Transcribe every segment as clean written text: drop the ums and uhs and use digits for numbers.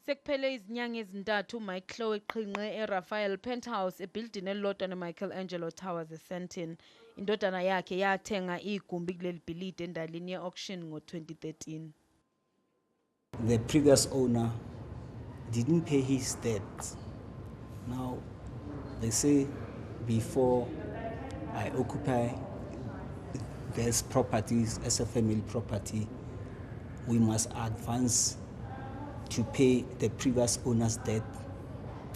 Sekuphele izinyanga ezintathu uMike Tlou eqhinqe eRaphael Penthouse ebhilidini elilodwa neMichelangelo Towers eSandton. Indodana yakhe yathenga igumbi kuleli bhilidi endalini ye-auction ngo-2013. The previous owner didn't pay his debts. Now, they say before I occupy these properties as a family property, we must advance to pay the previous owner's debt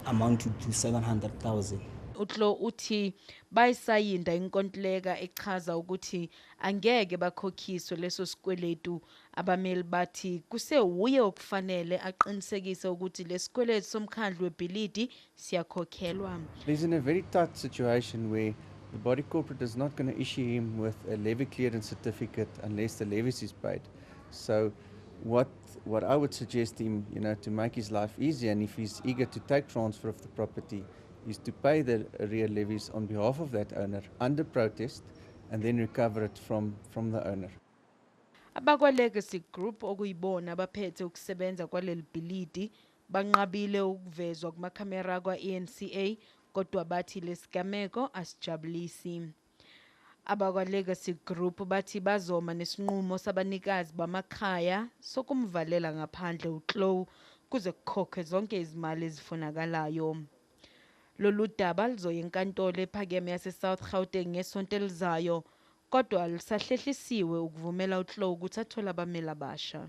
amounted to 700,000. UTlou uthi bayisayinda inkontileka echaza ukuthi angeke bakhokhiswe leso sikweletu. Abameli bathi kusewuye okufanele aqinisekise ukuthi lesikweletu somkhandlu webhilidi siyakhokhelwa. He's in a very tight situation where the body corporate is not going to issue him with a levy clearance certificate unless the levies is paid. So what I would suggest him, to make his life easier, and if he's eager to take transfer of the property, is to pay the arrear levies on behalf of that owner under protest and then recover it from the owner. Abakwa-Legacy Group, okuyibona abaphethe ukusebenza kwaleli bhilidi, banqabile ukuvezwa kumakhamera akwa-ENCA, kodwa bathi lesigameko asijabulisi. Abakwa-Legacy Group bathi bazoma nesinqumo sabanikazi bamakhaya sokumvalela ngaphandle uTlou kuze kukhokhwe zonke izimali ezifunakalayo. Lolu daba luzoya enkantolo ephakeme yase-South Gauteng ngesonto elizayo, kodwa lisahlehlisiwe ukuvumela uTlou ukuthi athole abameli abasha.